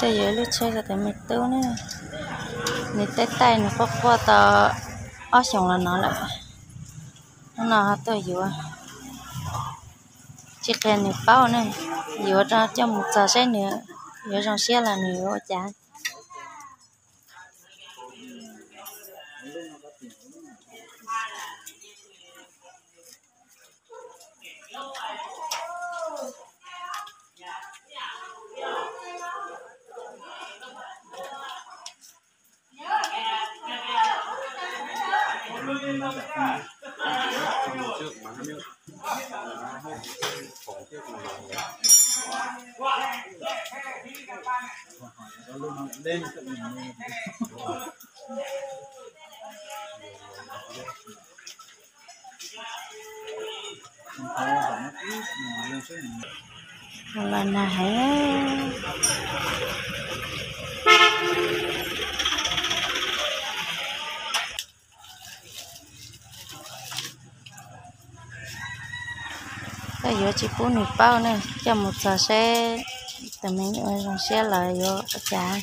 Tuaj yuav lub tsheb rau tus me tub ne, nws tej taij nws quaj quaj tau ob xyoos los no lawm. Hnub no ho tuaj yuav, tsis qhia nws paub ne, yuav rau coj mus txog saib nws yuav zoo siab los nws yuav ua cas. Los nag heev. Koj yuav tsis pub nws paub ne, coj mus txog seb tus me nyuam zoo siab los yuav ua cas.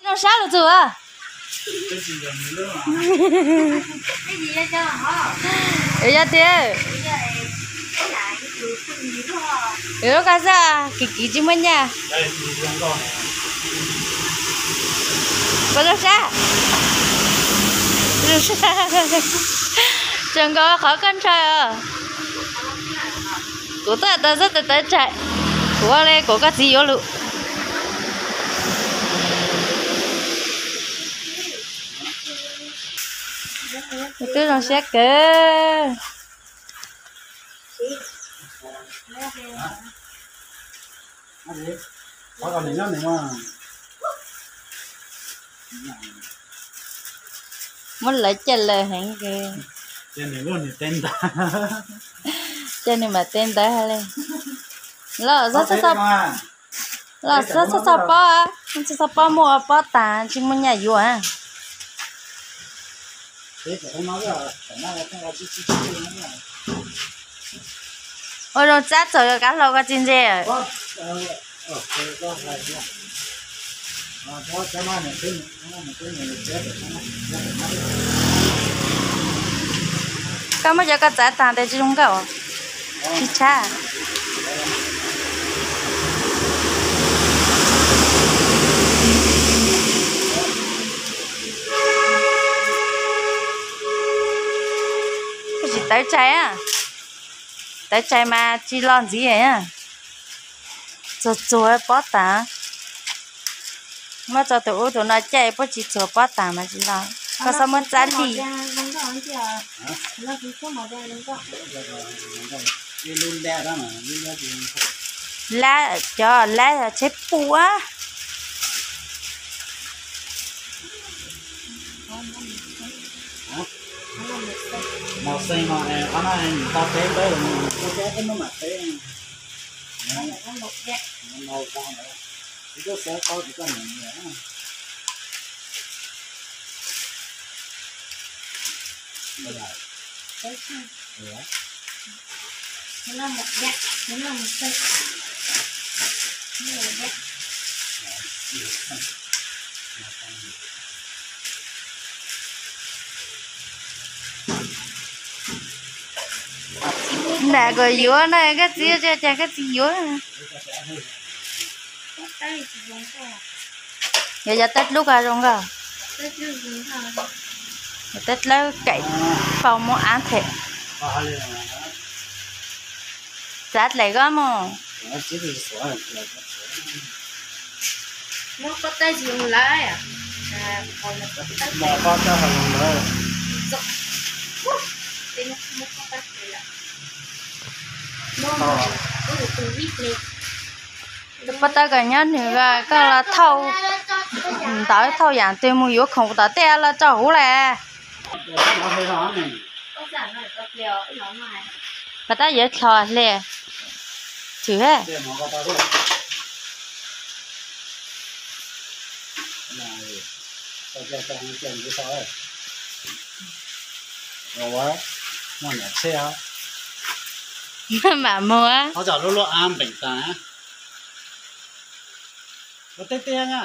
Zoo sab lus txug a. Yog tiag. Lub koj xwb, kiv kiv tsis muaj nyaj. Puas zoo sab? Tseem nkaus qhov koj ntshaw os. Kuv tuaj tau xub tawv tawv tsam, kuv ua li kuv koj txiv yuav lus. Twb zoo siab kawg. Muab lawv caj lawm heev. Ces nws mam teb ntawv hais li. Los xav txhob txhob pob, txhob txhob pob muaj ua pob tas tsis muaj nyaj yuav. Ua zoo txab txaus yuav kav hlau koj tsis ntse. Koj muab cov koj txav tag tes tsis zoo nkauj, tsis tshab. Koj tsis tawv tsais, tawv tsais mas tsis los ntxiv. Txuag txuag pob tas. Muab tso tus ub tus no caij puab tsis txuag pob tas mas tsis los. Koj txhob muab txab li. Lab, cov lab tsheb pua. Mos xees no, qhov no tau peb tawb, tau peb tawb mam peb. Nam kom yuav na, koj txiv ua cas koj txiv yuav. Yog yog teb dlub koj zoo nkauj. Yog teb dlawb kaim pau muab ab them. Txav dlaim koj mus. Tus pob tawb kom nyob nws, koj los thauj ntawv thauj yam twg mus yuav khoom tom tej los tso huv lawm. Pas tab yuav dlhos hle. Thwm he. Ua, muaj niam tsheb os. Maj mam muag. Qhov txog lub lub av npeem tas. Ua teb tiag na.